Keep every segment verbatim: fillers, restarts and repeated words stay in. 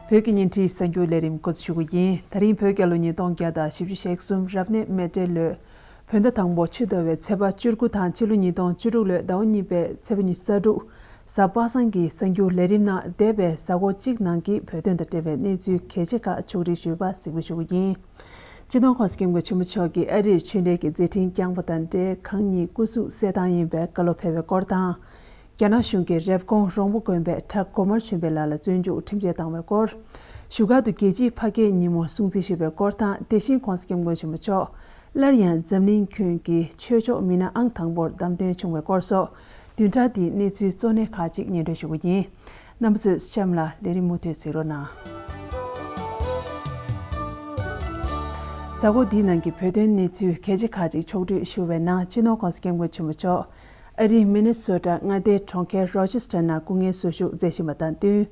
བོད་ཀྱི་ཉིན་རེའི་གསར་འགྱུར་ལས་རིམ་འགོ་འཛུགས་ཞུ་གི་ཡིན། ད་རིང་བོད་རྒྱལ་ལོ་ཉིས་སྟོང་བརྒྱ་དང་བཞི་བཅུ་ཞེ་གསུམ་རབ་གནས་མེ་སྤྲེལ་ལོའི་བོད་ཟླ་དང་པོ་ཆུ་ཟླ་བའི་ཚེས་པ་བཅུ་དགུ་དང་ཕྱི་ལོ་ཉིས་སྟོང་བཅུ་དྲུག་ལོའི་ཟླ་བ་གཉིས་པའི་ཚེས་པ་ཉི་ཤུ་རྩ་དྲུག་གཟའ་པ་སངས་ཀྱི་གསར་འགྱུར་ལས་རིམ་ནང་འདས་པའི་གཟའ་འཁོར་གཅིག་ནང་གི་བོད་དོན་དང་འབྲེལ་བའི་གནས་ཚུལ་གལ་ཆེ་ཁག་ཕྱོགས་སྒྲིག་ཞུས་པ་གཟིགས་འབུལ་ཞུ་གི་ཡིན། སྤྱི་ནོར་༸གོང་ས་༸སྐྱབས་མགོན་ཆེན་པོ་མཆོག་གིས་ཨ་རིར་ཆོས་འབྲེལ་གྱི་མཛད་འཕྲིན་བསྐྱངས་པ་དང་འབྲེལ་གང་ཉིད་སྐུ་གཟུགས་གསལ་ཐང་ཡིན་པའི་བཀའ་སློབ་ཕེབས་པའི་སྐོར་དང་། རྒྱ་ནག་གཞུང་གིས་རེབ་གོང་རོང་པོ་དགོན་པའི་གྲྭ་སྒོ་དམར་ཆོས་འཕེལ་ལགས་ལ་བཙོན་འཇུག་ཁྲིམས་ཆད་བཏང་བའི་སྐོར། བཞུགས་སྒར་དུ་རྒྱལ་སྤྱིའི་ཕ་སྐད་ཉིན་མོ་སྲུང་བརྩི་ཞུས་པའི་སྐོར་དང་། དེ་བཞིན་༸གོང་ས་༸སྐྱབས་མགོན་ཆེན་པོ་མཆོག་སླར་ཡང་འཛམ་གླིང་ཁྱོན་གྱི་ཆོས་ཕྱོགས་མི་སྣ་ཨང་དང་པོར་བདམས་ཐོན་བྱུང་བའི་སྐོར་སོགས་བདུན་ཕྲག་འདིའི་གནས་ཚུལ་གཙོ་གནད་ཁག་ཅིག་སྙན་སྒྲོན་ཞུ་རྒྱུ་ཡིན། རྣམ་པ་ཚོས་གཤམ་ལ་ལས་རིམ་མུ་མཐུད་གཟིགས་རོགས་གནང་། གཟའ་འཁོར་འདིའི་ནང་གི་བོད་དོན་གནས་ཚུལ་གལ་ཆེ་ཁག་ཅིག་ཕྱོགས་བསྒྲིགས་ཞུ་བའི་ནང་། སྤྱི་ནོར་༸གོང་ས་༸སྐྱབས་མགོན་ཆེན་པོ་མཆོག་ཨ་རིའི་མི་ནི་སོ་ཊ་མངའ་སྡེའི་གྲོང་ཁྱེར་རོ་ཆེ་སི་ཊར་ནང་སྐུ་ངལ་གསོ་བཞུགས་མཛད་བཞིན་པ་དང་བསྟུན།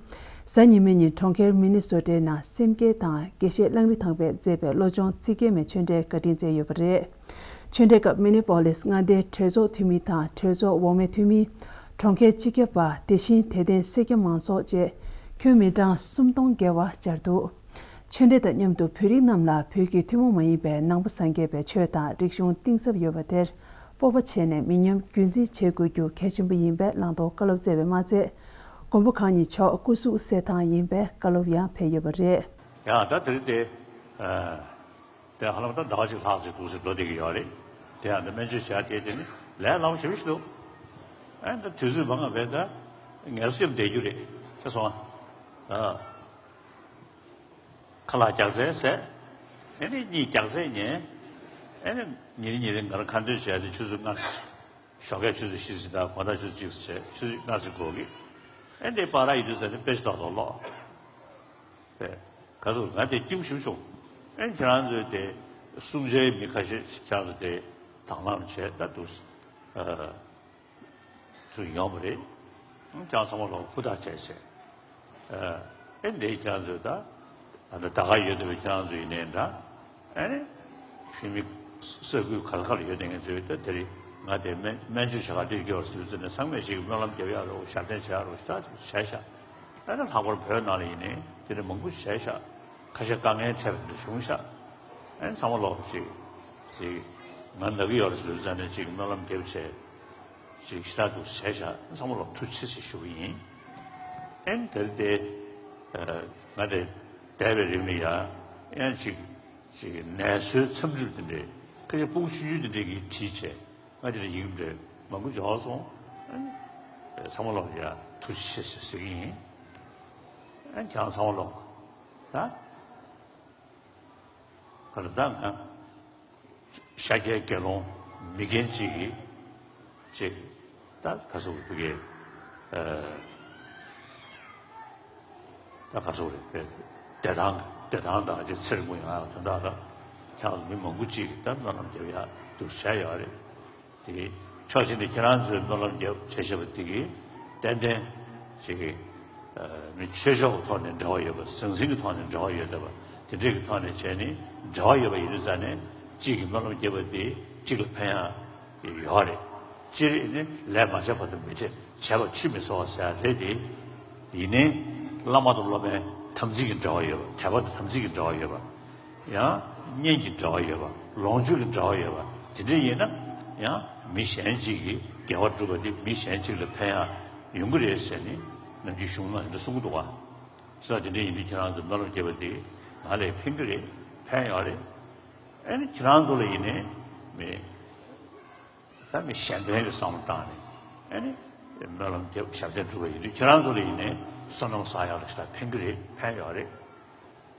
གཟའ་ཉི་མའི་ཉིན་གྲོང་ཁྱེར་མི་ནི་སོ་ཊའི་ནང་སེམས་བསྐྱེད་དང་དགེ་བཤེས་གླང་རི་ཐང་པས་མཛད་པའི་བློ་སྦྱོང་ཚིག་བརྒྱད་མའི་ཆོས་འབྲེལ་བཀའ་དྲིན་སྩལ་ཡོད་པ་རེད། ཆོས་འབྲེལ་སྐབས་མི་ནི་པོ་ལིས་མངའ་སྡེའི་གྲོས་ཚོགས་འཐུས་མི་དང་གྲོས་ཚོགས་འོག་མའི་འཐུས་མི། གྲོང་ཁྱེར་སྤྱི་ཁྱབ་པ། དེ་བཞིན་དད་ལྡན་སེར་སྐྱ་མང་ཚོགས་བཅས་ཁྱོན་མི་གྲངས་སུམ་སྟོང་བརྒལ་བ་བཅར་འདུག་ཆོས་འབྲེལ་དང་མཉམ་དུ་བོད་རིགས་རྣམས་ལ་བོད་ཀྱི་ཐུན་མོང་མ་ཡིན་པའི་ནང་པ་སངས་རྒྱས་པའི་ཆོས་དང་རིག་གཞུང་གཏིང་ཟབ་ཡོད་པ་དེར་སྤོབས་པ་བྱས་ནས་མི་ཉམས་རྒྱུན་འཛིན་བྱེད་དགོས་རྒྱུ་གལ་ཆེན་པོ་ཡིན་པའི་བླང་དོར་བཀའ་སློབ་སྩལ་བས་མ་ཚད། མགོན་པོ་གང་ཉིད་མཆོག་སྐུ་གཟུགས་གསལ་ཐང་ཡིན་པའི་བཀའ་སློབ་ཡང་ཕེབས་ཡོད་པ་རེད། ཡང་ད་དེ་རིང་དེ། ཨ། དེ་ཧ་ལམ་ད་ཟླ་བ་གཅིག་ལྷག་ཅིག་འདུག་སེ་འགྲོ་བསྡད་ཀྱི་ཡོད་རེད། དེ་ཡང་ད་སྨན་བཅོས་བྱས་དེ་དེ་ནི་ལས་སླ་པོ་ཞེ་པོ་ཞིག་འདུག་ཨ་ནི་ད་དུས་ཚོད་མང་བ་བས་ད་ངལ་གསོ་བསྡད་རྒྱུ་རེད། ཤེས་སོང་ཨ། ཨ། ཁ་ལག་རྒྱགས་ཚད་ཟས། ཨ་ནི་གཉིད་རྒྱགས་ཚད་ཉལ། ཨ་ནི་ཉིན་རེ་ཉིན་རེ་ང་རང་ཁ་འདོན་བྱས་ཏེ་ཆུ་ཚོད་ལྔ། ཞོགས་ཀས་ཆུ་ཚོད་བཞི་ཙམ་དང་དགོང་དག་ཆུ་ཚོད་གཅིག་ཙམ་བྱས། ཆུ་ཚོད་ལྔ་ཙམ་འགོར་གི། ཨ་ནི་དེ་བར་ཡིན་དུས་ཙམ་ནས་དཔེ་ཆ་ཏག་ཏག་ཀློག་དེ། ག་ཚོད་ང་དེ་སྐྱིད་པོ་ཞེ་པོ་བྱུང་། ཨེ་ཁྱེད་རང་ཚོས་དེ་གསུང་བྱའི་མི་ཁ་ཤས་ཤིག་ཁྱེད་རང་ཚོ་དེ་དང་བླངས་བྱས་ད་འདུག་ཨ། ཚུར་ཡོང་བ་རེད། ཁྱེད་རང་ཚང་མ་ལོག་ཧུར་ཐག་བྱས་བྱས། ཨེ་འདི་ཁྱེད་རང་ཚོས་ད། ཨ་ད་ད་ག་ཡོད་བསྡད་པའི་ཁྱེད་རང་ཚོ་ཡིན་ནའི་འདྲ། ཨ་ནི། ཕྱི་མི་ས་ཁུལ་ག་ལ་ག་ལ་ཡོད་བསྡད་མཁན་ཚོས་ད་དེ་རིང་ང་དེ་སྨན་སྨན་བཅོས་བྱ་ག་འདིར་སྐྱོར་ཟེར་དུས་ཙམ་ནས་ཚང་མས་ཅིག་སྨོན་ལམ་རྒྱབ་ཡག་རོགས། ཞབས་བརྟན་བྱེད་ཡག་རོགས་ཞེ་དྲག་ཅིག་བྱས་ཤག་ཨ་ནི་ལྷག་པར་བོད་ནང་ལ་ཡིན་ནའི་དེ་འདྲ་མང་པོ་བྱས་ཤག་ཁ་ཤས་དཀའ་ངལ་འཕྲད་པ་འདྲ་བྱུང་ཤག་ཨ་ནི་ཚང་མ་ལོག་ཅིག་ཅིག་ང་ན་གི་ཡོད་རེད་ཟེར་དུས་ཙམ་ནས་ཅིག་སྨོན་ལམ་རྒྱབ་བྱས། ཅིག་ཞེ་དྲག་འདུག་བྱས་ཤག་ཚང་མ་ལོག་ཐུགས་རྗེ་ཆེ་ཞེས་ཞུ་གི་ཡིན། ཨ་ནི་དེར་དེ། ང་དེ་འདས་པའི་རིང་ལ་ཡང་ཡང་ཅིག་ཅིག་ནད་གསོའི་འཚམས་འདྲི་དེ་འདྲའི་ཁ་ཤས་སྤུ་གུ་ཆུང་ཆུང་དེ་འདྲས་ཀྱིས་བྲིས་བྱས། ང་དེ་ལ་ཡིག་འབྲེལ་མང་པོ་འབྱོར་སོང་། ཨ་ནི་ཚང་མ་ལོག་ཡ་ཐུགས་རྗེ་ཆེ་ཟེར་ཟེར་གྱི་ཡིན། ཨ་ནི་ཁྱེད་རང་ཚང་མ་ལོག་ད། ག་ལ་ད་ང་ཤཱཀྱའི་དགེ་སློང་མི་རྒན་གཅིག་གིས་ཅིག་ད་ག་ཟེར་དགོས་ཀྱི། ཨ། ད་ག་ཟེར་དགོས་རེད། བདེ་ཐང་བདེ་ཐང་དང་ཅིག་ཚེ་རིང་པོ་ཡོང་ཡག་དོན་དག་ལ་ཁྱེད་རང་ཚོ་མི་མང་པོ་ཅིག་གིས་ད་སྨོན་ལམ་རྒྱབ་ཡག་འདུག་བྱས་ཡོད་རེད། དེ་གི་ཕྱོགས་གཅིག་ནས་ཁྱེད་རང་ཚོས་སྨོན་ལམ་རྒྱབ་བྱས་བྱས་པ་དེ་གིས་ཏན་ཏན་ཅིག་གི་མི་ཆོས་ཕྱོགས་ཀྱི་ཐོག་ནས་འབྲེལ་བ་ཡོད་པ། ཟང་ཟིང་གི་ཐོག་ནས་འབྲེལ་བ་ཡོད་བསྡད་པ། དེ་འདྲས་ཀྱི་ཐོག་ནས་བྱས་ནས་འབྲེལ་བ་ཡོད་པ་ཡིན་དུས་ཙང་ནས་གཅིག་གིས་སྨོན་ལམ་རྒྱབ་པ་དེ་གཅིག་ལ་ཕན་ཡག་ཡོད་རེད། སྤྱིར་ནི་ལས་མ་བྱས་བར་དུ་མི་འཕྲད། བྱས་པ་ཆུད་མི་ཟ་བ་ཟེར་ཡག་རེད་དེ། ཡིན་ནའི་བླ་མ་དང་སློབ་མའི་དམ་ཚིག་གི་འབྲེལ་བ་ཡོད་པ། དད་པ་དང་དམ་ཚིག་གི་འབྲེལ་བ་ཡོད་པ། ཡང་གཉེན་གྱི་འབྲེལ་བ་ཡོད་པ། ལོངས་སྤྱོད་ཀྱི་འབྲེལ་བ་ཡོད་པ། དེ་འདྲ་ཡིན་ན་ཡང་མི་གཞན་གཅིག་གིས་དགེ་བ་བསྒྲུབས་པ་དེ་མི་གཞན་གཅིག་ལ་ཕན་ཡག་ཡོང་གི་རེད་ཟེར་ནས་ནམ་རྒྱུན་གཞུང་ནང་དེ་འདྲ་གསུང་གི་འདུག་བ། ཅི་ལ་དེ་འདྲ་ཡིན་དུས་ཁྱེད་རང་ཚོ་སྨོན་ལམ་རྒྱབ་པ་དེ་ང་ལ་ཕན་གྱི་རེད། ཕན་ཡོད་རེད། ཨ་ནི་ཁྱེད་རང་ཚོ་ལ་ཡིན་ནའི་མི། ད་མི་གཞན་ཕན་གྱི་བསམ་བློ་བཏང་ནས་ཨ་ནི་སྨོན་ལམ་རྒྱབ་ཞབས་བརྟན་སྒྲུབ་པ་ཡིན་དུས་ཁྱེད་རང་ཚོ་ལ་ཡིན་ནའི་བསོད་ནམས་བསགས་ཡག་ལ་ཞེ་དྲག་ཕན་གྱི་རེད། ཕན་ཡོད་རེད།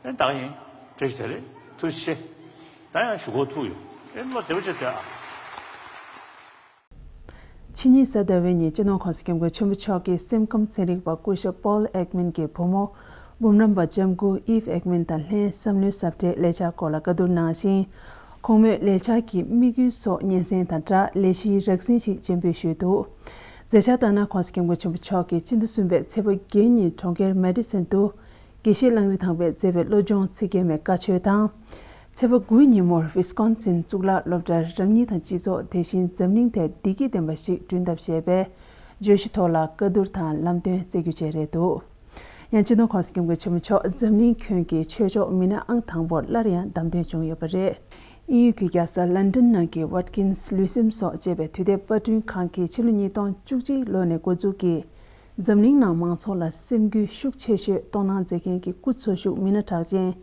ཨེ་ད་ག་ཡིན། བཀྲ་ཤིས་བདེ་ལེགས། ཐུགས་རྗེ་ཆེ། ད་ཡང་ཞུ་གོ་ཐུག་ཡོད། ཨེ་བློ་བདེ་པོ་བྱས་བསྡད་ཨ། ཕྱི་ཉིན་གཟའ་ཟླ་བའི་ཉིན་སྤྱི་ནོར་༸གོང་ས་༸སྐྱབས་མགོན་ཆེན་པོ་མཆོག་གིས་སེམས་ཁམས་ཚན་རིག་པ་སྐུ་ཞབས་Paul Ekman གྱི་བུ་མོ་འབུམ་རམས་པ་ལྕམ་སྐུ་Eve Ekman དང་ལྷན་བསམ་བློའི་ཟབ་གྲྭའི་ལས་འཆར་སྐོར་ལ་བཀའ་བསྡུར་གནང་ཞིང་། ཁོང་མོས་ལས་འཆར་གྱི་དམིགས་ཡུལ་སོགས་སྙན་སེང་དང་སྦྲགས་ལས་གཞིའི་རགས་ཟིན་ཞིག་སྤྱན་འབུལ་ཞུས་འདུག་མཛད་འཆར་ལྟར་ན། ༸གོང་ས་༸སྐྱབས་མགོན་ཆེན་པོ་མཆོག་གིས་སྤྱི་ཟླ་གསུམ་པའི་ཚེས་པ་བརྒྱད་ཉིན་གྲོང་ཁྱེར་Madison དུ་དགེ་བཤེས་གླང་རི་ཐང་པས་མཛད་པའི་བློ་སྦྱོང་ཚིག་བརྒྱད་མའི་བཀའ་ཆོས་དང་། ཚེས་པ་དགུའི་ཉིན་མོར་Wisconsin གཙུག་ལག་སློབ་གྲྭར་རང་ཉིད་དང་སྤྱི་ཚོགས། དེ་བཞིན་འཛམ་གླིང་ཐད་བདེ་སྐྱིད་ལྡན་པ་ཞིག་བསྐྲུན་ཐབས་ཞེས་པའི་བརྗོད་གཞི་ཐོག་ལ་བཀའ་བསྡུར་དང་ལམ་སྟོན་སྩལ་རྒྱུ་བཅས་རེད་འདུག་ཡང་སྤྱི་ནོར་༸གོང་ས་༸སྐྱབས་མགོན་ཆེན་པོ་མཆོག་འཛམ་གླིང་ཁྱོན་གྱི་ཆོས་ཕྱོགས་མི་སྣ་ཨང་དང་པོར་སླར་ཡང་བདམས་ཐོན་བྱུང་ཡོད་པ་རེད། དབྱིན་ཡུལ་གྱི་རྒྱལ་ས་ལན་ཌན་ནང་གི་ཝཊ་ཀིན་སི་ལུས་སེམས་སོགས་ཅེས་པའི་དུས་དེབ་པར་སྐྲུན་ཁང་གིས་ཕྱི་ལོ་ཉིས་སྟོང་བཅུ་གཅིག་ལོ་ནས་འགོ་འཛུགས་ཀྱིས། འཛམ་གླིང་ནང་མང་ཚོགས་ལ་སེམས་འགུལ་ཤུགས་ཆེ་ཤོས་གཏོང་གནང་མཛད་མཁན་གྱི་སྐུ་འཚོ་བཞུགས་མི་སྣ་གྲགས་ཅན་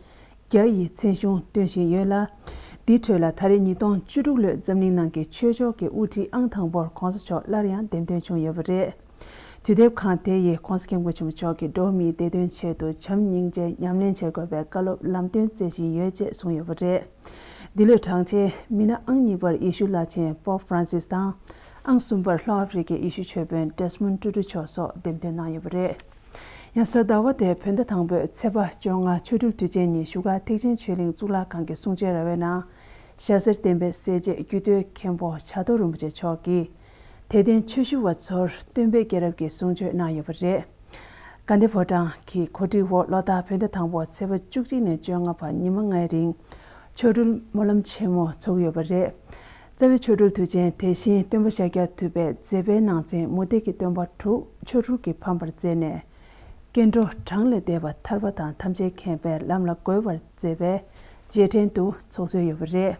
བརྒྱ་ཡི་མཚན་གཞུང་བཏོན་བཞིན་ཡོད་ལ། འདིའི་ཁྲོད་ལ་ད་རེས་ཉིས་སྟོང་བཅུ་དྲུག་ལོའི་འཛམ་གླིང་ནང་གི་ཆོས་ཕྱོགས་ཀྱི་དབུ་ཁྲིད་ཨང་དང་པོར་༸གོང་ས་མཆོག་སླར་ཡང་འདེམས་ཐོན་བྱུང་ཡོད་པ་རེད། དུས་དེབ་ཁང་དེ་ཡིས་༸གོང་ས་༸སྐྱབས་མགོན་ཆེན་པོ་མཆོག་གིས་འགྲོ་བ་མིའི་བདེ་དོན་ཆེད་དུ་བྱམས་སྙིང་རྗེ་ཉམས་ལེན་བྱེད་དགོས་པའི་བཀའ་སློབ་ལམ་སྟོན་སྩལ་བཞིན་ཡོད་ཅེས་གསུངས་ཡོད་པ་རེད། འདི་ལོའི་གྲངས་ཆེན་མི་སྣ་ཨང་གཉིས་པར་ཡེ་ཤུ་བླ་ཆེན་པོབ་ཧྥ་རན་སིས་དང་། ཨང་གསུམ་པར་ལྷོ་ཨ་ཧྥེ་རི་ཁའི་ཡེ་ཤུ་ཆོས་དཔོན་ཌེ་སི་མོན་ཊུ་ཊུ་མཆོག་སོགས་འདེམས་ཐོན་གནང་ཡོད་པ་རེད། ཡང་གཟའ་ཟླ་བ་དེ་བོད་ཟླ་དང་པོའི་ཚེས་པ་བཅོ་ལྔ་ཆོ་འཕྲུལ་དུས་ཆེན་ཉིན་བཞུགས་སྒར་ཐེག་ཆེན་ཆོས་གླིང་གཙུག་ལག་ཁང་གི་གསུང་ཆོས་ར་བའི་ནང་། ཞྭ་སེར་བསྟན་པའི་སྲས་བཅས་རྒྱུད་སྟོད་མཁན་པོ་བྱ་དོར་རིན་པོ་ཆེ་མཆོག་གིས། དད་ལྡན་ཆོས་ཞུ་བ་ཚོར་སྟོན་པའི་སྐྱེས་རབས་ཀྱི་གསུང་ཆོས་གནང་ཡོད་པ་རེད། དགའ་ལྡན་ཕོ་བྲང་གི་གོ་སྒྲིག་འོག་ལོ་ལྟར་བོད་ཟླ་དང་པོ་ཚེས་པ་བཅུ་གཅིག་ནས་བཅོ་ལྔ་བར་ཉི་མ་ལྔའི་རིང་ཆོ་འཕྲུལ་སྨོན་ལམ་ཆེན་མོ་འཚོགས་ཀྱི་ཡོད་པ་རེད། རྩ་བའི་ཆོ་འཕྲུལ་དུས་ཆེན་དེ་བཞིན་སྟོན་པ་ཤཱཀྱ་ཐུབ་པའི་མཛད་པའི་ནང་ཚན་མུ་སྟེགས་ཀྱི་སྟོན་པ་དྲུག་ཆོ་འཕྲུལ་གྱིས་ཕམ་པར་མཛད་ནས། སྐྱེ་འགྲོ་གྲངས་ལས་འདས་པ་ཐར་པ་དང་ཐམས་ཅད་མཁྱེན་པའི་ལམ་ལ་འགོད་པར་མཛད་པའི་རྗེས་དྲན་དུ་ཚོགས་སྲོལ་ཡོད་པ་རེད།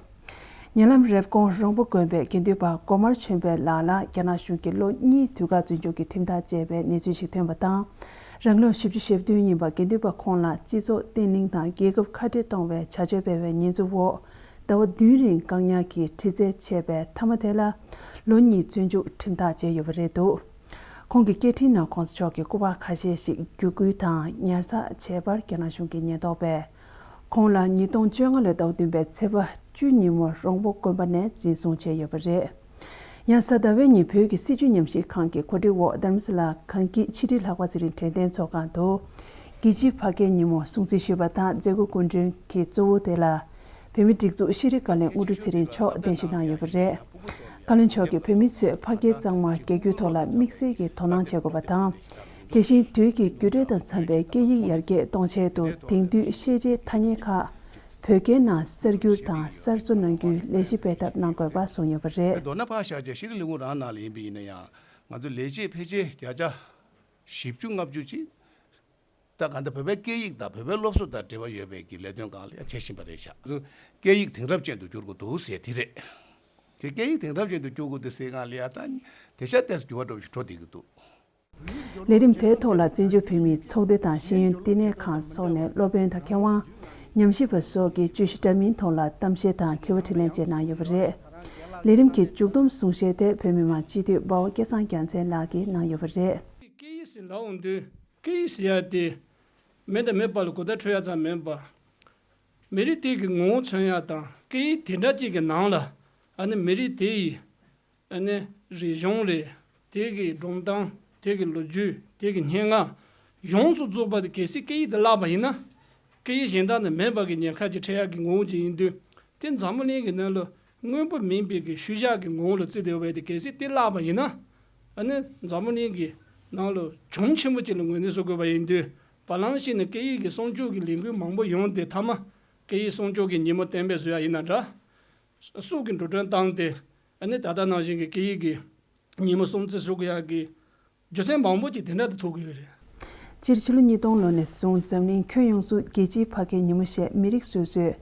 ཉེ་ལམ་རེབ་གོང་རོང་པོ་དགོན་པའི་དགེ་འདུན་པ་སྒོ་དམར་ཆོས་འཕེལ་ལགས་ལ་རྒྱ་ནག་གཞུང་གིས་ལོ་གཉིས་དུས་བཀག་བཙོན་འཇུག་གི་ཁྲིམས་ཐག་བཅད་པའི་གནས་ཚུལ་ཞིག་ཐོན་པ་དང་། རང་ལོ་བཞི་བཅུ་ཞེ་བདུན་ཡིན་པ་དགེ་འདུན་པ་ཁོང་ལ་སྤྱི་ཚོགས་བརྟན་ལྷིང་དང་རྒྱལ་ཁབ་ཁ་བྲལ་གཏོང་བའི་བྱ་སྤྱོད་སྤེལ་བའི་ཉེས་འཛུགས་འོག་ཟླ་བ་བདུན་རིང་བཀག་ཉར་གྱིས་ཁྲི་བརྩད་བྱས་པའི་མཐའ་མ་དེ་ལ་ལོ་གཉིས་བཙོན་འཇུག་ཁྲིམས་ཐག་བཅད་ཡོད་པ་རེད་འདུག་ཁོང་གི་སྐད་འཕྲིན་ནང་༸གོང་ས་མཆོག་གི་སྐུ་པར་ཁ་ཤས་ཤིག་བརྒྱུད་སྐུལ་དང་ཉར་ཚགས་བྱས་པར་རྒྱ་ནག་གཞུང་གིས་ཉེན་རྟོག་པས། ཁོང་ལ་ཉིས་སྟོང་བཅོ་ལྔ་ལོའི་ཟླ་བ་བདུན་པའི་ཚེས་པ་བཅུ་ཉིན་མོ་རོང་པོ་དགོན་པ་ནས་འཛིན་བཟུང་བྱས་ཡོད་པ་རེད། ཡང་གཟའ་ཟླ་བའི་ཉིན་བོད་ཀྱི་སྲིད་བྱུས་ཉམས་ཞིབ་ཁང་གི་གོ་སྒྲིག་འོག་དྷ་རམ་ས་ལ་གངས་སྐྱིད་ཕྱི་དྲིལ་ལྷག་པ་ཚེ་རིང་དྲན་རྟེན་ཚོགས་ཁང་དུ། རྒྱལ་སྤྱིའི་ཕ་སྐད་ཉིན་མོ་སྲུང་བརྩི་ཞུས་པ་དང་མཛད་སྒོ་སྐུ་མགྲོན་གྱི་གཙོ་བོ་དེ་ལ། བོད་མིའི་སྒྲིག་འཛུགས་ཤེས་རིག་བཀའ་བློན་དངོས་གྲུབ་ཚེ་རིང་མཆོག་གདན་ཞུ་གནང་ཡོད་པ་རེད། བཀའ་བློན་མཆོག་གིས་བོད་མི་ཚོས་ཕ་སྐད་གཙང་མ་རྒྱག་རྒྱུའི་ཐོག་ལ་དམིགས་བསལ་གྱི་དོ་སྣང་བྱེད་དགོས་པ་དང་། དེ་བཞིན་དུས་ཀྱི་འགྱུར་འགྲོས་དང་འཚམ་པའི་སྐད་ཡིག་ཡར་རྒྱས་གཏོང་ཆེད་དུ་དེང་དུས་ཤེས་བྱའི་ཐ་སྙད་ཁག་བོད་སྐད་ནང་གསར་བསྒྱུར་དང་གསར་བཟོ་གནང་རྒྱུའི་ལས་གཞི་སྤེལ་ཐབས་གནང་དགོས་པ་གསུངས་ཡོད་པ་རེད། མདོར་ན་ཕར་བཞག་བྱས་ཤེས་རིག་ལས་ཁུངས་རང་ནང་ལ་ཡིན་པ་ཡིན་ན་ཡང་ང་ཚོ་ལས་བྱེད་ཕལ་ཆེར་བརྒྱ་ཆ་བཞི་བཅུ་ལྔ་བཅུ་ཅིག་ད་གང་ལྟར་བོད་པའི་སྐད་ཡིག་དང་བོད་པའི་སློབ་གསོ་དང་འབྲེལ་བ་ཡོད་པའི་གི་ལས་དོན་སྒང་ལ་ཡང་བྱེད་བཞིན་པ་རེད་ཤག་སྐད་ཡིག་དེང་རབས་ཅན་དུ་བསྒྱུར་དགོས་འདུག་ཟེར་དེ་རེད། དེ་སྐད་ཡིག་དེང་རབས་ཅན་དུ་བསྒྱུར་དགོས་འདུག་ཟེར་སྒང་ལ་ཡ་ད་དེ་ཤ་ཏོག་ཙམ་འགྱུར་བ་འགྲོ་བཞིན་འགྲོ་བསྡད་ཀྱི་འདུག་ལས་རིམ་དེའི་ཐོག་ལ་བཙན་བྱོལ་བོད་མིའི་ཚོགས་སྡེ་དང་ཤེས་ཡོན་བསྟི་གནས་ཁང་སོགས་ནས་སློབ་དཔོན་དང་མཁས་དབང་། ཉམས་ཞིབ་པ་སོགས་ཀྱིས་བརྗོད་གཞི་འདྲ་མིན་ཐོག་ལ་གཏམ་བཤད་དང་དྲི་བ་དྲིས་ལན་བཅས་གནང་ཡོད་པ་རེད། ལས་རིམ་གྱི་མཇུག་བསྡོམས་གསུང་བཤད་དེ་བོད་མི་མང་སྤྱི་འཐུས་འབའ་བ་སྐལ་བཟང་རྒྱལ་མཚན་ལགས་ཀྱིས་གནང་ཡོད་པ་རེད། སྐད་ཡིག་ཟེར་ལབ་འོང་དུས་སྐད་ཡིག་ཟེར་ཡ་དེ་མི་དང་མི་བར་ལ་གོ་བརྡ་འཕྲོད་ཡ་ཙམ་མིན་པར། མི་རིགས་དེ་གི་ངོ་བོ་མཚོན་ཡ་དང་སྐད་ཡིག་དེ་འདྲ་ཅིག་གི་ནང་ལ་ཨ་ནི་མི་རིགས་དེ་ཡི་ཨ་ནི་རིག་གཞུང་རེད། དེ་གི་སྒྲུང་གཏམ། དེ་གི་ལོ་རྒྱུས། དེ་གི་སྙན་ངག་ཡོངས་སུ་རྫོགས་པ་དེ་གལ་སྲིད་སྐད་ཡིག་དེ་བརླག་པ་ཡིན་ན། སྐད་ཡིག་གཞན་དག་ནི་མེད་པ་གི་ཉེན་ཁ་ཅིག་འཕྲད་ཡག་གི་ངོ་བོ་ཅིག་ཡིན་དུས། དེ་འཛམ་བུ་གླིང་གི་ནང་ལ་མངོན་པ་མིན་པའི་གི་ཤུལ་བཞག་གི་ངོ་བོ་ལ་བརྩིས་ཏེ་ཡོད་པ་དེ་གལ་སྲིད་དེ་བརླག་པ་ཡིན་ན། ཨ་ནི་འཛམ་བུ་གླིང་གི་ནང་ལ་གྱོང་ཆེན་པོ་ཅིག་ལ་ངོས་འཛིན་བཟོ་དགོས་པ་ཡིན་དུས། བར་ལམ་ཞིག་ནས་སྐད་ཡིག་གི་སྲུང་སྐྱོབ་ཀྱི་ལས་འགུལ་མང་པོ་ཡོང་སྟེ་མཐའ་མ་སྐད་ཡིག་སྲུང་སྐྱོབ་ཀྱི་ཉིན་མོ་གཏན་འབེབས་བཟོ་ཡ་ཡིན་ན་འདྲ། སྲོག་གི་འགྲོ་གྲོན་བཏང་སྟེ་ཨ་ནི་ད་ལྟ་ནང་བཞིན་གྱི་སྐད་ཡིག་གི་ཉིན་མོ་སྲུང་བརྩི་ཞུ་དགོས་ཡག་གི་རྒྱུ་མཚན་མང་པོ་ཅིག་དེ་འདྲ་དུ་ཐུག་གི་ཡོད་རེད། སྤྱིར་ཕྱི་ལོ་ཉིས་སྟོང་ལོ་ནས་བཟུང་འཛམ་གླིང་ཁྱོན་ཡོངས་སུ་རྒྱལ་སྤྱིའི་ཕ་སྐད་ཉིན་མོ་ཞེས་མི་རིགས་སོ་སོའི་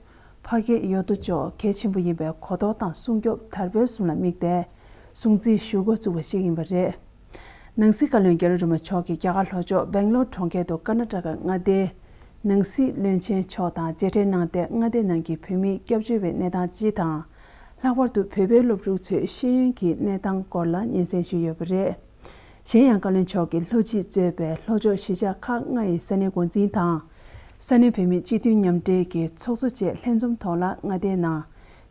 ཕ་སྐད་ཡོད་དོ་ཅོག་གལ་ཆེན་པོ་ཡིན་པའི་གོ་རྟོགས་དང་སྲུང་སྐྱོབ་དར་སྤེལ་གསུམ་ལ་དམིགས་ཏེ་སྲུང་བརྩི་ཞུ་འགོ་བཙུགས་པ་ཞིག་ཡིན་པ་རེད། ནང་སྲིད་བཀའ་བློན་རྒྱ་རི་དྲུག་མ་མཆོག་གིས་རྒྱ་གར་ལྷོ་ཕྱོགས་སྦེང་ལོར་གྲོང་ཁྱེར་དུ་ཀར་ནཱ་ཊ་ཀ་མངའ་སྡེའི་ནང་སྲིད་བློན་ཆེན་མཆོག་དང་མཇལ་འཕྲད་གནང་སྟེ་མངའ་སྡེ་ནང་གི་བོད་མིའི་སྐྱབས་བཅོལ་བའི་གནས་སྟངས་སྤྱི་དང་། ལྷག་པར་དུ་བོད་པའི་སློབ་ཕྲུག་ཚོའི་ཤེས་ཡོན་གྱི་གནས་སྟངས་སྐོར་ལ་སྙན་སེང་ཞུས་ཡོད་པ་རེད། གཞན་ཡང་བཀའ་བློན་མཆོག་གིས་ལྷོ་སྤྱི་གཙོས་པའི་ལྷོ་ཕྱོགས་གཞིས་ཆགས་ཁག་ལྔ་ཡི་ས་གནས་འགོ་འཛིན་དང་། ས་གནས་བོད་མིའི་སྤྱི་མཐུན་མཉམ་འབྲེལ་གྱི་ཚོགས་གཙོ་བཅས་ལྷན་འཛོམས་ཐོག་ལ་མངའ་སྡེའི་ནང་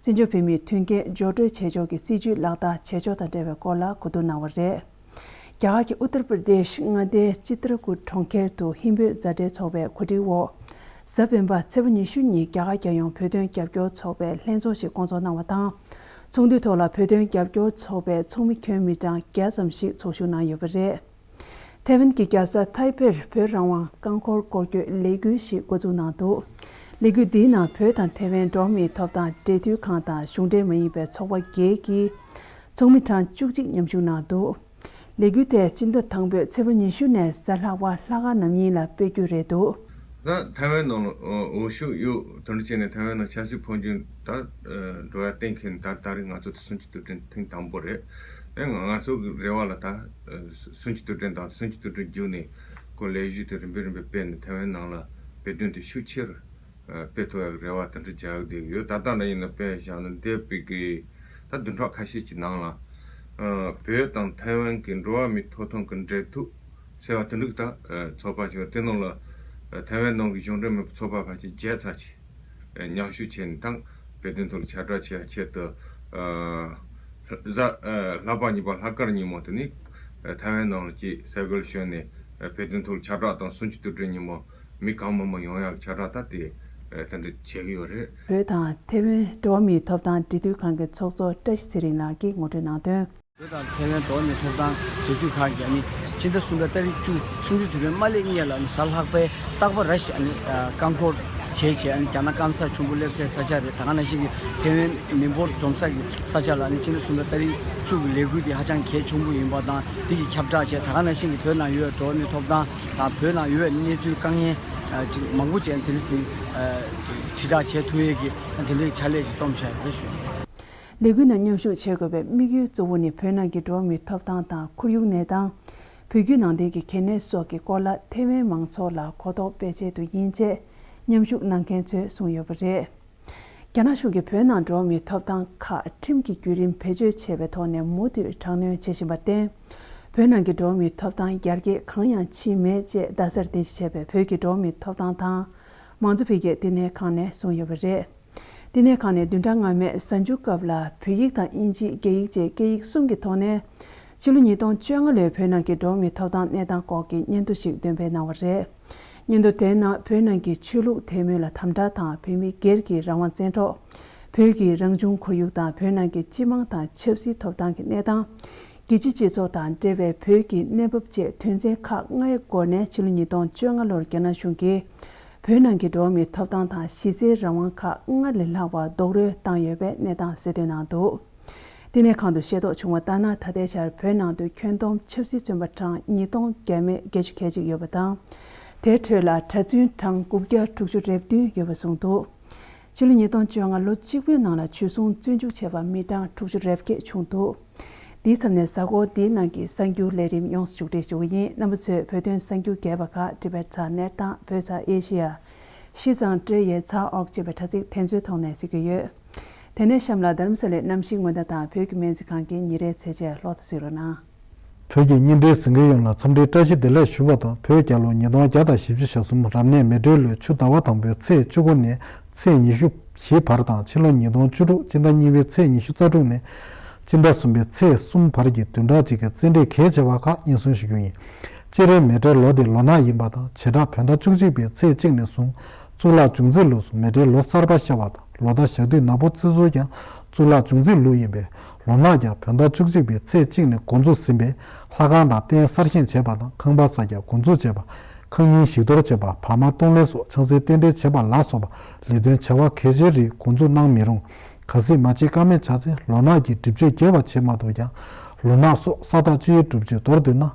བཙན་བྱོལ་བོད་མིའི་མཐུན་རྐྱེན་སྦྱོར་སྤྲོད་བྱེད་ཕྱོགས་ཀྱི་སྲིད་ཇུས་ལག་བསྟར་བྱེད་ཕྱོགས་དང་འབྲེལ་བའི་སྐོར་ལ་གོ་བསྡུར་གནང་བ་རེད། རྒྱ་གར་གྱི་ཨུ་ཏར་པར་དེཤ་མངའ་སྡེའི་ཅི་ཏྲ་ཀུད་གྲོང་ཁྱེར་དུ་ཧིན་བོད་མཛའ་འབྲེལ་ཚོགས་པའི་གོ་སྒྲིག་འོག་གཟའ་སྤེན་པ་ཚེས་པ་ཉི་ཤུ་ཉིན་རྒྱ་གར་རྒྱལ་ཡོངས་བོད་དོན་རྒྱབ་སྐྱོར་ཚོགས་པའི་ལྷན་ཚོགས་ཤིག་བསྐོང་ཚོགས་གནང་བ་དང་། ཚོགས་འདུའི་ཐོག་ལ་བོད་དོན་རྒྱབ་སྐྱོར་ཚོགས་པའི་ཚོགས་མི་ཁྱོན་མི་གྲངས་བརྒྱ་ཙམ་ཞིག་ཚོགས་ཞུགས་གནང་ཡོད་པ་རེད། ཐའེ་ཝན་གྱི་རྒྱལ་ས་ཐའེ་པེར་བོད་རང་དབང་རྐང་འཁོར་སྐོར་སྐྱོད་ལས་འགུལ་ཞིག་འགོ་འཛུགས་གནང་འདུག་ལས་འགུལ་འདིའི་ནང་བོད་དང་ཐའེ་ཝན་འགྲོ་བ་མིའི་ཐོབ་ཐང་འབྲེལ་མཐུད་ཁང་དང་གཞུང་འབྲེལ་མ་ཡིན་པའི་ཚོགས་པ་བརྒྱད་ཀྱི་ཚོགས་མི་གྲངས་བཅུ་གཅིག་མཉམ་ཞུགས་གནང་འདུག་ལས་འགུལ་དེ་སྤྱི་ཟླ་དང་པོའི་ཚེས་པ་ཉི་ཤུ་ནས་གཟའ་ལྷག་པ་ལྷག་དཀར་ནམ་ཉིན་ལ་སྤེལ་རྒྱུ་རེད་འདུག་ད་ཐའེ་ཝན་ནང་ལ་འོ་ཤུགས་གཡུག་དེ་འདྲ་བྱས་ནས་ཐའེ་ཝན་ནང་ཆབ་སྲིད་འཕོ་འགྱུར་ད་འགྲོ་ཡ་གཏན་འཁེལ་ནས་ད་ད་རེས་ང་ཚོ་དེ་གསུམ་བཅུའི་དུས་དྲན་ཐེངས་དང་པོ་རེད། ཨེ་ང་ང་ཚོ་གི་རེ་བ་ལ་ད་གསུམ་བཅུའི་དུས་དྲན་དང་གསུམ་བཅུའི་དུས་དྲན་བརྒྱུད་ནས་ཁོ་ལས་གཞི་དེ་རིམ་པས་རིམ་པས་སྤེལ་ནས་ཐའེ་ཝན་ནང་ལ་བོད་དོན་དེ་ཤུགས་ཆེར་སྤེལ་ཐུབ་ཡག་རེ་བ་དེ་འདྲ་བྱ་ཡག་བསྡད་ཡོད། ད་ལྟ་འདྲ་ཡིན་ན་དཔེ་བཞག་ན་འདས་པའི་གི་ད་བདུན་ཕྲག་ཁ་ཤས་ཀྱི་ནང་ལ་བོད་དང་ཐའེ་ཝན་གྱི་འགྲོ་བ་མིའི་ཐོབ་ཐང་གི་འབྲེལ་མཐུད་ཟེར་བ་དེ་འདྲ་གི་ད་ཚོགས་པ་ཞིག་དེ་ནང་ལ་ཐའེ་ཝན་ནང་གི་གཞུང་འབྲེལ་མིན་པའི་ཚོགས་པ་ཕལ་ཆེར་བརྒྱད་ཙམ་ཅིག་མཉམ་ཞུགས་བྱས་ནས་ད་བོད་དོན་ཐོག་ལ་ཁྱབ་བསྒྲགས་བྱེད་ཡག་ཆེད་དུ་གཟའ་ལྷག་པ་གཉིས་པ་ལྷག་དཀར་ཉིན་མོ་དེ་ནི་ཐའེ་ཝན་ནང་ལ་ཅིག་སེ་གོལ་ཞོན་ནས་བོད་དོན་ཐོག་ལ་ཁྱབ་བསྒྲགས་དང་གསུམ་བཅུའི་དུས་དྲན་ཉིན་མོ་མི་གང་མང་མང་ཡོང་ཡག་ཁྱབ་བསྒྲགས་ད་དེ་དེ་འདྲ་བྱེད་ཀྱི་ཡོད་རེད། བོད་དང་ཐའེ་ཝན་འགྲོ་བ་མིའི་ཐོབ་ཐང་འབྲེལ་མཐུད་ཁང་གི་ཚོགས་གཙོ་བཀྲ་ཤིས་ཚེ་རིང་ལགས་ཀྱིས་ངོ་སྤྲོད་གནང་དོན། བོད་དང་ཐའེ་ཝན་འགྲོ་བ་མིའི་ཐོབ་ཐང་འབྲེལ་མཐུད་ཁང་གིས་ཨ་ནི་སྤྱི་ཟླ་གསུམ་པའི་ཏ་རིག་བཅུ་གསུམ་བཅུའི་དུས་དྲན་མ་སླེབས་སྔོན་ལ་ཨ་ནི་གཟའ་ལྷག་པའི་རྟག་པར་ར་ཤི་ཨ་ནི་རྐང་འཁོར་བྱས་བྱས་ཨ་ནི་རྒྱ་ནག་སྐམ་ས་ཆེན་པོ་སླེབས་སའི་ས་ཆ་རེད། ད་ག་ནང་བཞིན་གྱི་ཐའེ་ཝན་མི་འབོར་འཛོམས་ས་གི་ས་ཆ་ལ་ཨ་ནི་སྤྱི་ཟླ་གསུམ་པའི་ཏ་རིག་བཅུ་གི་ལས་འགུལ་འདི་ཧ་ཅང་གལ་ཆེན་པོ་ཡིན་པ་དང་འདི་གི་ཁྱབ་བསྒྲགས་བྱས། ད་ག་ནང་བཞིན་གྱི་བོད་ནང་ཡོད་འགྲོ་བ་མིའི་ཐོབ་ཐང་དང་བོད་ནང་ཡོད་གནས་ཚུལ་དཀའ་ངལ་ཅིག་མང་པོ་ཅིག་དེ་འདྲ་ཟིན་དྲིལ་བསྒྲགས་བྱེད་ཐུབ་ཡས་ཀྱི་དེ་འདྲའི་ཕྱག་ལས་ཅིག་རྩོམ་བྱས་རེད་ཞུ། ལས་འགུལ་ནང་མཉམ་ཞུགས་བྱེད་དགོས་པའི་དམིགས་ཡུལ་གཙོ་བོ་ནི་བོད་ནང་གི་འགྲོ་བ་མིའི་ཐོབ་ཐང་དང་ཁོར་ཡུག་གནས་སྟངས། བོད་བརྒྱུད་ནང་བསྟན་གྱི་གལ་གནད་སོགས་ཀྱི་སྐོར་ལ་ཐའེ་ཝན་མང་ཚོགས་ལ་གོ་རྟོགས་སྤེལ་ཆེད་དུ་ཡིན་ཅེས་མཉམ་ཞུགས་གནང་མཁན་ཚོས་གསུངས་ཡོད་པ་རེད། རྒྱ་ནག་གཞུང་གིས་བོད་ནང་འགྲོ་བ་མིའི་ཐོབ་ཐང་ཁག་ཁྲིམས་ཀྱི་བརྒྱུད་རིམ་བེད་སྤྱོད་བྱས་པའི་ཐོག་ནས་མུ་མཐུད་དྲག་གནོན་བྱེད་བཞིན་པར་བརྟེན། བོད་ནང་གི་འགྲོ་བ་མིའི་ཐོབ་ཐང་ཡར་རྒྱས་གང་ཡང་ཕྱིན་མེད་ཅེས་རྡ་སར་རྟེན་གཞི་བྱས་པའི་བོད་ཀྱི་འགྲོ་བ་མིའི་ཐོབ་ཐང་དང་། མང་གཙོ་འཕེལ་རྒྱས་བསྟི་གནས་ཁང་ནས་གསུངས་ཡོད་པ་རེད། བསྟི་གནས་ཁང་ནས་བདུན་ཕྲག་སྔ་མའི་གཟའ་མཇུག་སྐབས་ལ་བོད་ཡིག་དང་དབྱིན་ཇི་རྒྱ་ཡིག་བཅས་སྐད་ཡིག་གསུམ་གྱི་ཐོག་ནས། ཕྱི་ལོ་ཉིས་སྟོང་བཅོ་ལྔ་ལོའི་བོད་ནང་གི་འགྲོ་བ་མིའི་ཐོབ་ཐང་གནས་སྟངས་སྐོར་གྱི་སྙན་ཐོ་ཞིག་འདོན་སྤེལ་གནང་བ་རེད། སྙན་ཐོ་དེའི་ནང་བོད་ནང་གི་ཆོས་ལུགས་དད་མོས་ལ་དམ་དྲག་དང་བོད་མི་སྒེར་གྱི་རང་དབང་བཙན་འཕྲོག་བོད་ཀྱི་རང་བྱུང་ཁོར་ཡུག་དང་བོད་ནང་གི་སྤྱི་དམངས་དང་ཆབ་སྲིད་ཐོབ་ཐང་གི་གནས་སྟངས། རྒྱལ་སྤྱིའི་སྤྱི་ཚོགས་དང་འབྲེལ་བའི་བོད་ཀྱི་གནས་བབ་བཅས་དོན་ཚན་ཁག་ལྔའི་སྒོ་ནས་ཕྱི་ལོ་ཉིས་སྟོང་བཅོ་ལྔ་ལོར་རྒྱ་ནག་གཞུང་གིས་བོད་ནང་གི་འགྲོ་བ་མིའི་ཐོབ་ཐང་དང་གཞི་རྩའི་རང་དབང་ཁག་སྔར་ལས་ལྷག་པར་རྡོག་རོལ་བཏང་ཡོད་པའི་གནས་སྟངས་གསལ་སྟོན་གནང་འདུག་བསྟི་གནས་ཁང་དུ་ཤེས་རྟོགས་བྱུང་བ་ལྟར་ན། ད་ལྟའི་ཆར་བོད་ནང་དུ་ཁྱོན་བསྡོམས་ཆབ་སྲིད་བཙོན་པ་གྲངས་ཉིས་སྟོང་བརྒྱ་མེད་བརྒྱད་ཅུ་གྱ་གཅིག་ཡོད་པ་དང་། དེའི་ཁྲོད་ལ་གྲྭ་བཙུན་གྲངས་དགུ་བརྒྱ་དྲུག་ཅུ་རེ་བདུན་ཡོད་པ་གསུངས་འདུག་ཕྱི་ལོ་ཉིས་སྟོང་བཅོ་ལྔ་ལོ་གཅིག་པུའི་ནང་ལ་འཇུ་བཟུང་བཙོན་འཇུག་བྱས་པ་མི་གྲངས་དྲུག་ཅུ་རེ་བརྒྱད་བྱུང་འདུག་འདིའི་མཚམས་ནས་གཟའ་འཁོར་འདིའི་ནང་གི་གསར་འགྱུར་ལས་རིམ་ཡོངས་སུ་མཇུག་སྒྲིལ་ཞུ་གི་ཡིན། རྣམ་པ་ཚོས་བོད་དོན་གསར་འགྱུར་རྒྱས་པ་ཁག་ཊི་བེཊ་ཚགས་ནེཊ་དང་བོད་ཚགས་ཨེ་ཤི་ཡ། ཤིས་ཙང་ཊི་རེ་ཡེ་ཚགས་ཨོག་ཅེས་པའི་དྲ་ཚིགས་དེ་ཚོའི་ཐོག་ནས་གཟིགས་ཀྱི་ཡོད། དེ་ནས་གཤམ་ལ་རྡ་རམ་ས་ལའི་གནམ་གཤིས་སྔོན་བརྡ་དང་བོད་ཀྱི་སྨན་རྩིས་ཁང་གི་ཉིན་རེའི་ཚེས་ཆ་ལྷག་ཏུ་གཟིགས་རོགས་གནང་། བོད་ཀྱི་བརྙན་འཕྲིན་གཟིགས་མཁན་ཡོངས་ལ་འཚམས་འདྲིའི་བཀྲ་ཤིས་བདེ་ལེགས་ཞུ་བ་དང་། བོད་རྒྱལ་ལོ་ཉིས་སྟོང་བརྒྱ་དང་བཞི་བཅུ་ཞེ་གསུམ་རབ་གནས་མེ་སྤྲེལ་ལོའི་ཆུ་ཟླ་བ་དང་པོའི་ཚེས་བཅུ་དགུ་ནས་ཚེས་ཉི་ཤུ་བཞི་བར་དང་། ཕྱི་ལོ་ཉིས་སྟོང་བཅུ་དྲུག་སྤྱི་ཟླ་གཉིས་པའི་ཚེས་ཉི་ཤུ་རྩ་དྲུག་ནས་སྤྱི་ཟླ་གསུམ་པའི་ཚེས་གསུམ་བར་གྱི་བདུན་ཕྲག་གཅིག་གི་རྩེད་འགྲན་གལ་ཆེ་བ་ཁག་སྙན་སེང་ཞུ་རྒྱུ་ཡིན། སྤྱིར་མེ་སྤྲེལ་ལོ་འདི་ལོ་ནག་ཡིན་པ་དང་། བྱེ་བྲག་བོད་ཟླ་བཅུ་གཅིག་པའི་ཚེས་གཅིག་ནས་བཟུང་གཙུག་ལག་འབྱུང་རྩིས་ལུགས་སུ་མེ་སྤྲེལ་ལོ་གསར་པ་ཤར་བ་དང་། ལོ་ཟླ་ཞག་དུས་ནག་པོ་བརྩི་སྲོལ་ཀྱང་གཙུག་ལག་འབྱུང་རྩིས་ལུགས་ཡིན་པས། ལོ་ནག་ཀྱང་བོད་ཟླ་བཅུ་གཅིག་པའི་ཚེས་གཅིག་ནས་འགོ་འཛུགས་ཟིན་པས། ལྷ་ཁང་དང་རྟེན་གསར་བཞེངས་བྱེད་པ་དང་། ཁང་པ་གསར་རྒྱག་འགོ་འཛུགས་བྱེད་པ། ཁང་རྙིང་ཞིག་གཏོར་བྱེད་པ། བར་མ་གཏོང་ལེན་སོགས་ཆང་སའི་རྟེན་འབྲེལ་བྱེད་པ་ལ་སོགས་པ་ལས་དོན་བྱ་བ་གལ་ཆེའི་རིགས་འགོ་འཛུགས་གནང་མི་རུང་། གལ་སྲིད་མ་བྱེད་ཀ་མེད་ཆགས་ཚེ་ལོ་ནག་གི་སྒྲིབ་གཅོད་རྒྱས་པ་བྱེད་མ་ཐུབ་ཀྱང་། ལོ་ནག་སོགས་ས་བདག་བཅུ་ཡི་སྒྲུབ་མཆོད་མདོར་བསྡུས་ན།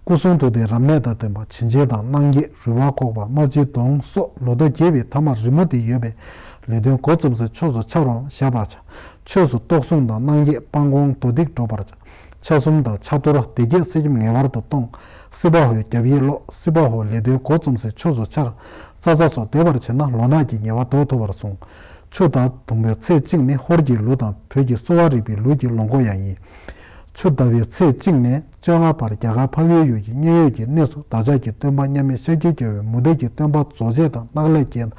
སྐུ་གསུང་ཐུགས་རྟེན་རབ་གནས་དང་ལྡན་པ་བྱིན་ཆེན་དང་སྣང་བརྒྱད། རོལ་བ་འགོག་པ་དམར་བྱེད་གདོང་སོགས་ལོ་ཐོ་རྒྱས་པའི་ཐ་མ་རི་མོ་དེ་ཡོད་པས། ལས་དོན་འགོ་རྩོམ་སའི་ཕྱོགས་སུ་ཆ་རོགས་བཞག་པར་བྱ། ཕྱོགས་སུ་གཏོར་སྲུང་དང་སྣང་བརྒྱད་སྤང་སྐོང་མདོ་སྡིག་སྒྲུབ་པར་བྱ། ཆ་གསུམ་དང་ཕྱག་གཏོར་སྡེ་བརྒྱད་གསེར་སྐྱེམས་ངེས་པར་དུ་གཏོང་། སྲིད་པ་ཧོའི་རྒྱབ་ཡིག་ཀློག། སྲིད་པ་ཧོ་ལས་དོན་འགོ་རྩོམ་སའི་ཕྱོགས་སུ་ཆར། ས་ཚ་སོགས་བཟླས་པར་བྱས་ན་ལོ་ནག་གི་ཉེས་པ་ཟློག་ཐུབ་པར་གསུངས། ཆུ་ཟླ་དང་པོའི་ཚེས་གཅིག་ནི་ཧོར་གྱི་ལུགས་དང་བོད་ཀྱི་གསོ་བ་རིག་པའི་ལུགས་ཀྱི་ལོ་འགོ་ཡང་ཡིན། ཆུ་ཟླ་བའི་ཚེས་གཅིག་ནས་བཅོ་ལྔ་བར་རྒྱ་གར་འཕགས་པའི་ཡུལ་གྱི་མཉན་ཡོད་ཀྱི་གནས་སུ་བདག་ཅག་གི་སྟོན་པ་མཉམ་མེད་ཤཱཀྱའི་རྒྱལ་པོས་མུ་སྟེགས་ཀྱི་སྟོན་པ་རྫོགས་བྱེད་དང་གནག་ལས་རྒྱལ་དང་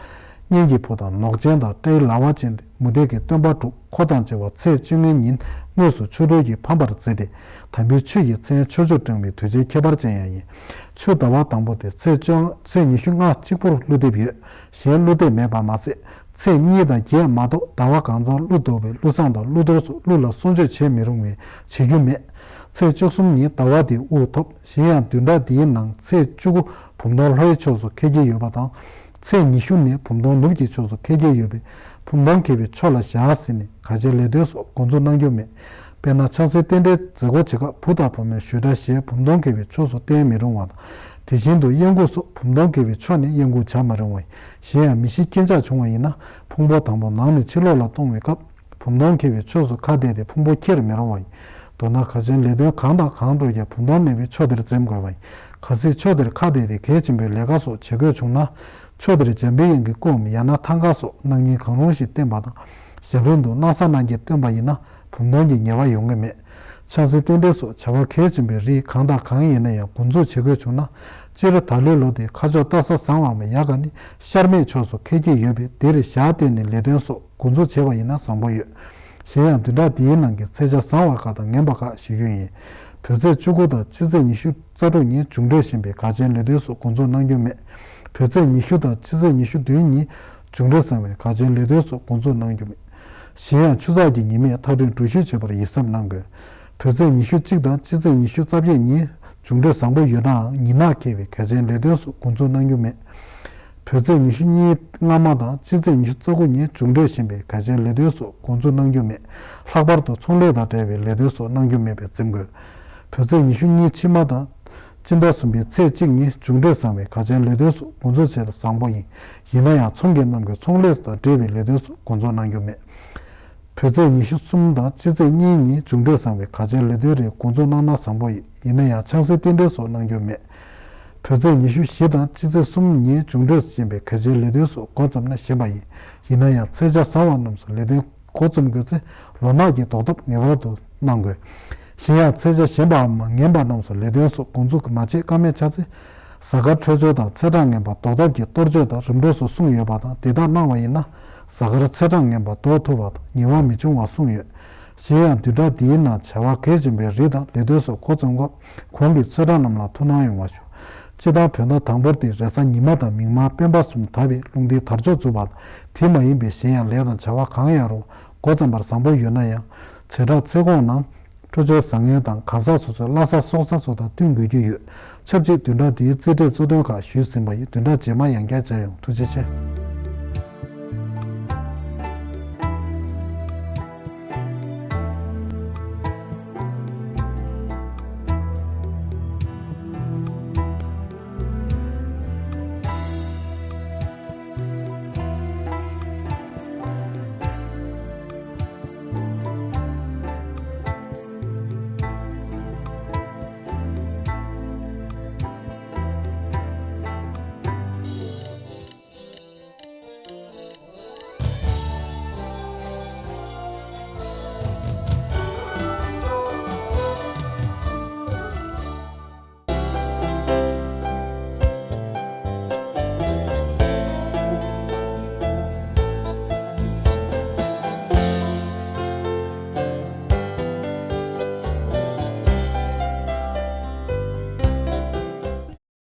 གཉན་གྱི་བུ་དང་ནོག་ཅན་དང་ཏྲའི་ལ་བ་ཅན་ཏེ་མུ་སྟེགས་ཀྱི་སྟོན་པ་དྲུག་འཁོར་དང་བཅས་པ་ཚེས་བཅོ་ལྔའི་ཉིན་དངོས་སུ་ཆོ་འཕྲུལ་གྱིས་ཕམ་པར་མཛད་དེ། དམ་པའི་ཆོས་ཀྱི་མཚན་ཆོས་སྤྱོད་དྲངས་པའི་དུས་ཆེན་ཁྱད་པར་ཅན་ཡང་ཡིན། ཆུ་ཟླ་བ་དང་པོ་དེ་ཚེས་བཅོ་ཚེས་ཉི་ཤུ་ལྔ་གཅིག་པུར་ཀླུ་འདེབས་ཡོད། གཞན་ཀླུ་འདེབས་མེད་པ་མ་ཟད། ཚེས་གཉིས་དང་བརྒྱད་མ་གཏོགས་ཟླ་བ་གང་ཚང་ཀླུ་འདེབས་པའི་ཀླུ་བསངས་དང་ཀླུ་གཏོར་སོགས་ཀླུ་ལ་གསོལ་མཆོད་བྱེད་མི་རུང་བས་བྱེད་རྒྱུ་མེད། ཚེས་བཅུ་གསུམ་ཉིན་ཟླ་བ་དེ་དབུགས་ཐོབ། གཞན་ཡང་བདུན་ཕྲག་འདིའི་ནང་ཚེས་བཅུ་དགུ་བུམ་སྟོང་ལྷོའི་ཕྱོགས་སུ་འཁེལ་གྱི་ཡོད་པ་དང་། ཚེས་ཉི་ཤུ་ནས་བུམ་སྟོང་ནུབ་ཀྱི་ཕྱོགས་སུ་འཁེལ་གྱི་ཡོད་པས། བུམ་སྟོང་འཁེལ་བའི་ཕྱོགས་ལ་བཞག་ཟིན་ནས་ག་ཅི་ལས་དོན་སོགས་འགོ་འཛུགས་གནང་རྒྱུ་མེད། དཔེར་ན་ཆབ་སྲིད་རྟེན་འབྲེལ་མཛད་སྒོ་བྱེད་སྐབས་བུ་དང་བུ་མོའི་ཞུ་དག་ཞེས་བུམ་སྟོང་འཁེལ་བའི་ཕྱོགས་སུ་བསྟན་མི་རུང་བ་དང་། དེ་བཞིན་དུ་གཡས་འགུགས་སོགས་བུམ་སྟོང་འཁེལ་བའི་ཕྱོགས་ནས་གཡས་འགུགས་བྱ་མ་རུང་བ་ཡིན། གཞན་ཡང་མི་ཤི་རྐྱེན་ཆག་བྱུང་བ་ཡིན་ན་ཕུང་པོ་དང་པོ་ནང་ནས་ཕྱི་ལོགས་ལ་གཏོང་བའི་སྐབས། བུམ་སྟོང་འཁེལ་བའི་ཕྱོགས་སུ་ཁ་གཏད་དེ་ཕུང་པོ་འཁྱེར་མི་རུང་བ་ཡིན། མདོར་ན་གལ་ཆེན་ལས་དོན་གང་དང་གང་འགྲུབ་ཀྱང་བུམ་སྟོང་གནས་པའི་ཕྱོགས་དེར་འཛེམ་དགོས་པ་ཡིན། གལ་སྲིད་ཕྱོགས་དེར་ཁ་གཏད་དེ་གལ་ཆེན་པོའི་ལས་ཀ་སོགས་བྱེད་དགོས་བྱུང་ན། ཕྱོགས་དེར་འཇམ་པའི་དབྱངས་ཀྱི་སྐུའམ་ཡང་ན་ཐང་ག་སོགས་སྣང་བརྙན་གང་རུང་ཞིག་བསྟན་པ་དང་། ཞབས་རིམ་དུ་སྣང་གསལ་སྣང་བརྒྱད་བསྟན་པ་ཡིན་ན་བུམ་སྟོང་གི་ཉེས་པ་ཡོང་གི་མེད། ཆབ་སྲིད་རྟེན་འབྲེལ་སོགས་བྱ་བ་གལ་ཆེན་པོའི་རིགས་གང་དང་གང་ཡིན་ན་ཡང་འགོ་འཛུགས་བྱེད་དགོས་བྱུང་ན། སྤྱིར་ད་ལོའི་ལོ་དེའི་ཁ་ཕྱོགས་རྟ་སོ་བཟང་བའམ་ཡག་ག་ནི་ཤར་མེད་ཕྱོགས་སུ་འཁེལ་གྱི་ཡོད་པས་དེར་ཞལ་བལྟས་ནས་ལས་དོན་སོགས་འགོ་འཛུགས་བྱས་པ་ཡིན་ན་བཟང་པོ་ཡོད། གཞན་ཡང་བདུན་ཕྲག་འདིའི་ནང་གི་ཚེས་ཆ་བཟང་བ་ཁག་དང་ངན་པ་ཁག་ཞུ་རྒྱུ་ཡིན། བོད་ཚེས་བཅུ་དགུ་དང་སྤྱི་ཚེས་ཉི་ཤུ་རྩ་དྲུག་ཉིན་མཇུག་སྒྲིལ་བཞིན་པའི་གལ་ཆེན་ལས་དོན་སོགས་འགོ་འཛུགས་གནང་རྒྱུ་མེད། བོད་ཚེས་ཉི་ཤུ་དང་སྤྱི་ཚེས་ཉི་ཤུ་བདུན་ཉིན་མཇུག་སྒྲིལ་བཟང་བའི་གལ་ཆེན་ལས་དོན་སོགས་འགོ་འཛུགས་གནང་རྒྱུ་མེད། གཞན་ཡང་ཆུ་ཚགས་ཀྱི་ཉི་མས་ཐག་གྲོན་འགྲུལ་བཞུད་བྱེད་པར་ཡིད་གཟབ་གནང་དགོས། བོད་ཚེས་ཉི་ཤུ་གཅིག་དང་སྤྱི་ཚེས་ཉི་ཤུ་རྩ་བརྒྱད་ཉིན་མཇུག་སྒྲིལ་བཟང་པོ་ཡོད་ནའང་ཉི་ནག་འཁེལ་བའི་གལ་ཆེན་ལས་དོན་སོགས་འགོ་འཛུགས་གནང་རྒྱུ་མེད། བོད་ཚེས་ཉི་ཤུ་གཉིས་སྔ་མ་དང་སྤྱི་ཚེས་ཉི་ཤུ་རྩ་དགུ་ཉིན་མཇུག་སྒྲིལ་བཞིན་པའི་གལ་ཆེན་ལས་དོན་སོགས་འགོ་འཛུགས་གནང་རྒྱུ་མེད། ལྷག་པར་དུ་ཚོང་ལས་དང་འབྲེལ་བའི་ལས་དོན་སོགས་གནང་རྒྱུ་མེད་པའི་འཛེམ་དགོས། བོད་ཚེས་ཉི་ཤུ་གཉིས་ཕྱི་མ་དང་། སྤྱི་ཟླ་གསུམ་པའི་ཚེས་གཅིག་ཉིན་མཇུག་སྒྲིལ་བཟང་བའི་གལ་ཆེན་ལས་དོན་སོགས་འགོ་འཛུགས་བྱས་ན་བཟང་པོ་ཡིན། ཡིན་ན་ཡང་ཚོང་གི་རྣམས་ཀྱི་ཚོང་ལས་དང་འབྲེལ་བའི་ལས་དོན་སོགས་འགོ་འཛུགས་གནང་རྒྱུ་མེད། བོད་ཚེས་ཉི་ཤུ་གསུམ་དང་སྤྱི་ཚེས་གཉིས་ཉིན་མཇུག་སྒྲིལ་བཟང་བའི་གལ་ཆེན་ལས་དོན་རེ་འགོ་འཛུགས་གནང་ན་བཟང་པོ་ཡིན། ཡིན་ན་ཡང་ཆབ་སྲིད་རྟེན་འབྲེལ་སོགས་གནང་རྒྱུ་མེད། བོད་ཚེས་ཉི་ཤུ་བཞི་དང་སྤྱི་ཚེས་གསུམ་ཉིན་མཇུག་སྒྲིལ་ཅན་པའི་གལ་ཆེན་ལས་དོན་སོགས་འགོ་བརྩམས་ན་ཞན་པ་ཡིན། ཡིན་ན་ཡང་ཚེས་ཆ་བཟང་བ་རྣམས་སུ་ལས་དོན་འགོ་རྩོམ་དགོས་ཚེ་ལོ་ནག་གི་ཟློག་ཐབས་ངེས་པར་དུ་གནང་དགོས། གཞན་ཡང་ཚེས་ཆ་ཞན་པའམ་ངན་པ་རྣམས་སུ་ལས་དོན་སོགས་འགོ་འཛུགས་མ་བྱེད་ཀ་མེད་ཆགས་ཚེ། གཟའ་སྐར་འཕྲོད་སྦྱོར་དང་ཚེས་གྲངས་ངན་པ་ཟློག་ཐབས་ཀྱི་གཏོར་བཅོས་དང་རིམ་གྲོ་སོགས་གསུངས་ཡོད་པ་དང་དེ་དག་གནང་བ་ཡིན་ན་གཟའ་སྐར་ཚེས་གྲངས་ངན་པ་ཟློག་ཐུབ་པ་དང་ཉེས་པ་མི་འབྱུང་བ་གསུངས་ཡོད། གཞན་ཡང་བདུན་ཕྲག་འདིའི་ནང་བྱ་བ་གལ་ཆེན་པོའི་རིགས་དང་ལས་དོན་སོགས་འགོ་རྩོམ་སྐབས་གོང་གི་ཚོད་གྲངས་རྣམས་ལ་ཐུགས་སྣང་ཡོང་བ་ཞུ། སྤྱིར་བཏང་བོད་ཟླ་དང་པོར་དེ་རེས་གཟའ་ཉི་མ་དང་མིག་དམར་སྤེན་པ་གསུམ་དར་བའི་རླུང་ལྡིང་དར་ལྕོག་འཛུགས་པ་དང་དེ་མ་ཡིན་པའི་གཞན་ཡང་ལས་དང་བྱ་བ་གང་ཡང་རུང་འགོ་རྩོམ་པར་བཟང་པོ་ཡོད་ན་ཡང་བྱེ་བྲག་ཚེས་གོང་ནང་འཕྲོད་སྦྱོར་བཟང་ངན་དང་གང་ཟག་སོ་སོའི་བླ་གཟའ་སྲོག་གཟའ་སོགས་དང་བསྟུན་དགོས་ཀྱི་ཡོད། ཆབས་ཅིག་བདུན་ཕྲག་འདིའི་རྩིས་འབྲས་གཙོ་དོན་ཁག་ཞུས་ཟིན་པ་ཡིན། བདུན་ཕྲག་རྗེས་མ་ཡང་བསྐྱར་མཇལ་ཡོང་། ཐུགས་རྗེ་ཆེ།